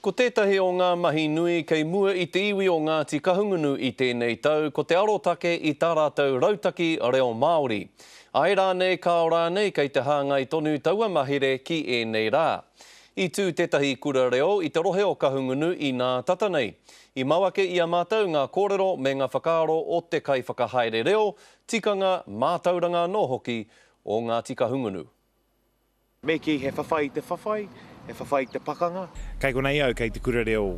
Ko tētahi o ngā mahi nui kei mua i te iwi o Ngāti Kahungunu i tēnei tau ko te arotake i tā rātou rautaki reo Māori. Āe rānei, kāo rānei kei te hāngai tonu taua mahere ki ēnei rā. I tū tētahi kura reo i te rohe o Kahungunu inā tata nei. I mau ake i a mātou ngā kōrero me ngā whakaaro o te kaiwhakahaere reo, tikanga, mātauranga anō hoki o Ngāti Kahungunu. Me kī, he whawhai i te whawhai, he whawhai i te pakanga. Kei konei au, kei te kura reo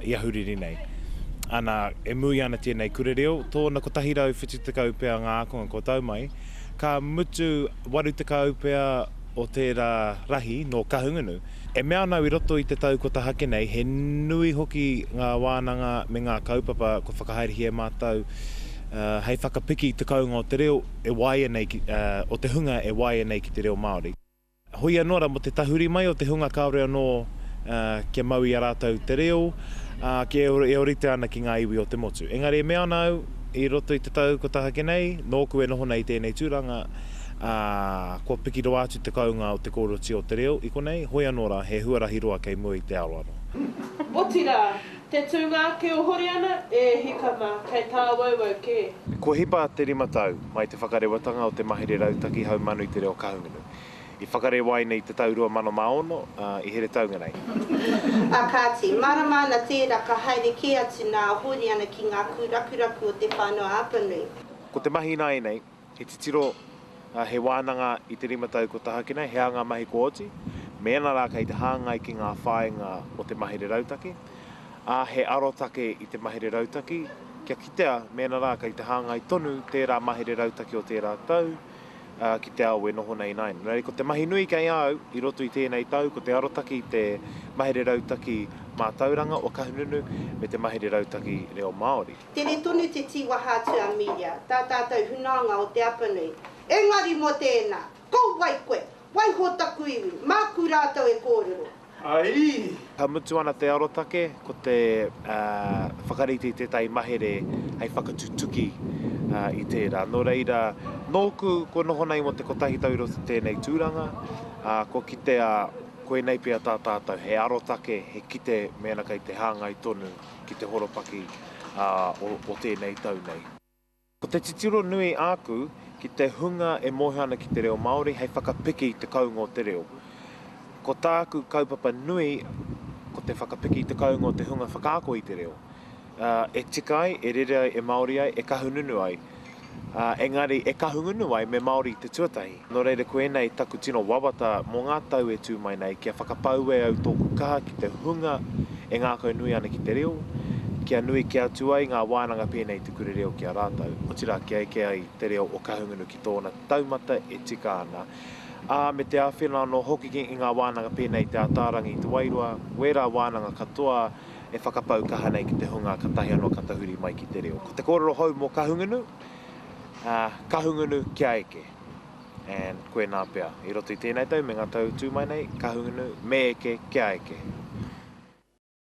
i Ahuriri nei. Ana, e mui ana tēnei kura reo, tōna 170 pea ngā ākonga kua tau mai, ka mutu 80 pea o tērā rahi nō Kahungunu. E mea ana au i roto i te tau kua taha ake nei, he nui hoki ngā wānanga me ngā kaupapa kua whakahaerehia e mātou hei whakapiki i te kounga o te reo e waia nei ki, o te hunga e waia nei ki te reo Māori. Hoi anō rā mō te tahuri mai o te hunga kāore anō kia mau i a rātou te reo, ā, kia e ōrite ana ki ngā iwi o te motu. Engari e mea ana au, i roto i te tau kua taha ake nei, nōku e noho nei i tēnei tūranga, ā, kua piki rawa atu te kounga o te kōrerotia o te reo i konei, hoi anō rā, he huarahi roa kei mua i te aroaro. Otirā, te tūnga ake o Horiana, e hika mā, kei tāwauwau kē. Kua hipa te rima tau mai te whakarewatanga o te mahere rautaki haumanu i te reo Kahungunu. I whakarewaina i te tau 2006, ā, i Heretaunga nei. Ā kāti, mārama ana tērā ka haere kē atu nā Hōriana ki ngā kūrakuraku o Te Whānau-a-Apanui. Ko te mahi ināianei, he titiro, he wānanga i te rima tau kua taha ake nei, he aha ngā mahi kua oti, mēnā rā kei te hāngai ki ngā whāinga o te mahere rautaki, ā, he arotake i te mahere rautaki, kia kitea mēnā rā kei te hāngai tonu tērā mahere rautaki o tērā tau ki te ao e noho nei ināianei. Nō reira, ko te mahi nui kei a au i roto i tēnei tau, ko te arotake i te mahere rautaki mātauranga o Kahungunu me te mahere rautaki reo Māori. Tere tonu te tīwaha atu a Mīria, tā tātou hunaonga o Te Apanui. Engari mō tēnā! Ko wai koe? Waiho taku iwi, māku rātou e kōrero. Aī! Ka mutu ana te arotake, ko te whakarite i tētahi mahere hei whakatutuki i tērā. Nō reira, nōku kua noho nei mō te kotahi tau i roto i tēnei tūranga, ā, kua kitea koinei pea tā tātou, he arotake, he kite mēnā kei te hāngai tonu ki te horopaki o tēnei tau nei. Ko te titiro nui āku ki te hunga e mōhio ana ki te reo Māori hei whakapiki i te kounga o te reo. Ko tāku kaupapa nui ko te whakapiki i te kounga o te hunga whakaako i te reo. E tika ai, e rere ai, e Māori ai, e kahununu ai. Ā, engari e Kahungunu ai me Māori te tuatahi. Nō reira koinei taku tino wawata mō ngā tau e tū mai nei kia whakapau e au tōku kaha ki te hunga e ngākaunui ana ki te reo, kia nui kē atu ai ngā wānanga pēnei i te kura reo ki a rātou, otirā kia eke ai te reo o Kahungunu ki tōna taumata e tika ana. Ā, me te āwhina anō hoki i ngā wānanga pēnei i Te Ataarangi i Te Wairoa, wērā wānanga katoa e whakapau kaha nei ki te hunga katahi anō ka tahuri mai ki te reo. Ko te kōrero hou mō Kahungunu, ā, Kahungunu kia eke. And koinā pea, i roto i tēnei tau me ngā tau tū mai nei, Kahungunu me eke, kia eke.